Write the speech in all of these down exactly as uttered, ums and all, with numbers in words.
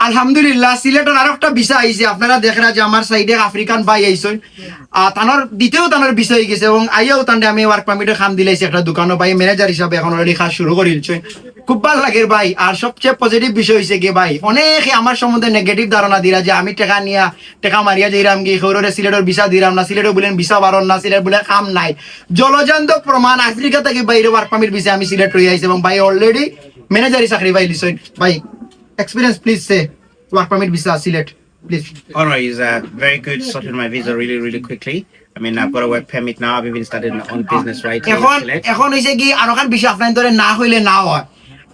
আলহামদুলিল্লাহ, সিলেটর আরো একটা ভিসা আইছে। আপনারা দেখরা যে আমার সাইডে আফ্রিকান ভাই আইছইন, আহ, তানর দিতেও তানর ভিসা অই গেছে এবং আইয়াও তানরে আমি ওয়ার্ক পারমিটর কাম দিলাইছি একটা দোকানো, ভাই ম্যানেজার হিসাবে এখন অলরেডি কাজ শুরু করিলছইন। খুব ভালা লাগের ভাই। আর সবচেয়ে পজিটিভ বিষয় অইছে কি ভাই, অনেকে আমার সম্বন্ধে নেগেটিভ ধারণা দিরা যে আমি টেকা নিয়া টেকা মারিয়া যাইরাম কি, কেউররে সিলেটর ভিসা দিরাম না, সিলেটর বুলেন ভিসা বারর না, সিলেট বুলেন কাম নাই। জলজান্ত প্রমাণ, আফ্রিকা থাকি ভাইরে ওয়ার্ক পারমিট ভিসা আমি সিলেট লই আইছি এবং ভাই অলরেডি ম্যানেজারি চাকরি পাইলিছইন। ভাই, experience please say, work permit visa Sylhet please. All right, is uh, very good. Sorted my visa really, really quickly. I mean, I've got a work permit now. I've even started my own business right here in এখন Sylhet. এখন হইছে কি, আরোখান বিষয় আপনার ধরে না হইলে না হয়।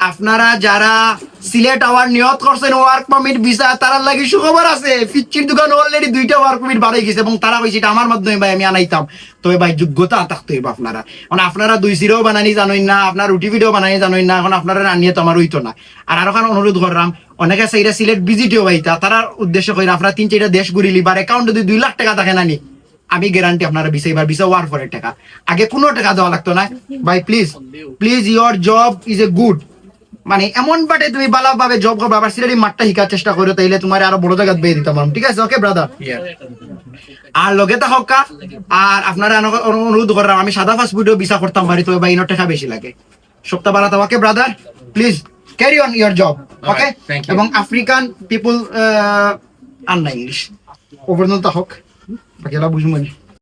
আপনারা যারা সিলেট আওয়ার নিয়ত করছেন ওয়ার্ক পারমিট ভিসা, তারার লাগি সুখবর আছে। ফিচ্চির দোকান অলরেডি দুইটা ওয়ার্ক পারমিট বাড়াই গেছে এবং তারা কইছে এটা আমার মাধ্যমে ভাই আমি আনাইতাম। তবে ভাই যোগ্যতা থাকতে হইব আপনারা, মানে আপনারা দুই সিরেও বানানি জানইন না, আপনার রুটি ভিডিও বানানি জানইন না, এখন আপনারা আনিয়ে তো আমার হইতো না। আর আরোখান অনুরোধ করলাম, অনেকে চাইরা সিলেট ভিজিটেও পাইতা, তারার উদ্দেশ্য কইরা আপনারা তিন চারটা দেশ ঘুরিলি বা অ্যাকাউন্ট যদি দুই লাখ টেকা থাকে না নি, আমি গ্যারান্টি আপনারা ভিসা এবার ভিসা ওয়ার পরে টেকা, আগে কোনো টেকা দেওয়া লাগতো না। ভাই please, please, your job is a good, মানে এমন বাটে তুমি ভালাভাবে জব করবা, আবার সিলেটি মাতটা হিকার চেষ্টা করো, তাইলে তোমার আরো বড় জায়গাত বিয়া দিতাম পারমু, ঠিক আছে? ওকে ব্রাদার। Yeah. আর লগে থাকউক্কা। আর আপনারা অনু- অনু- অনুরোধ করলাম, আমি সাদা পাসপোর্টও ভিসা করতাম পারি, তবে ভাই ইনো টেকা বেশি লাগে। সপ্তাহ বাড়াতে, ওকে brother, please carry on your job, okay? Thank you. এবং আফ্রিকান পিপল আর না ইংলিশ ওভারঅল তা হোক, বাকিলা বুঝুম আমি।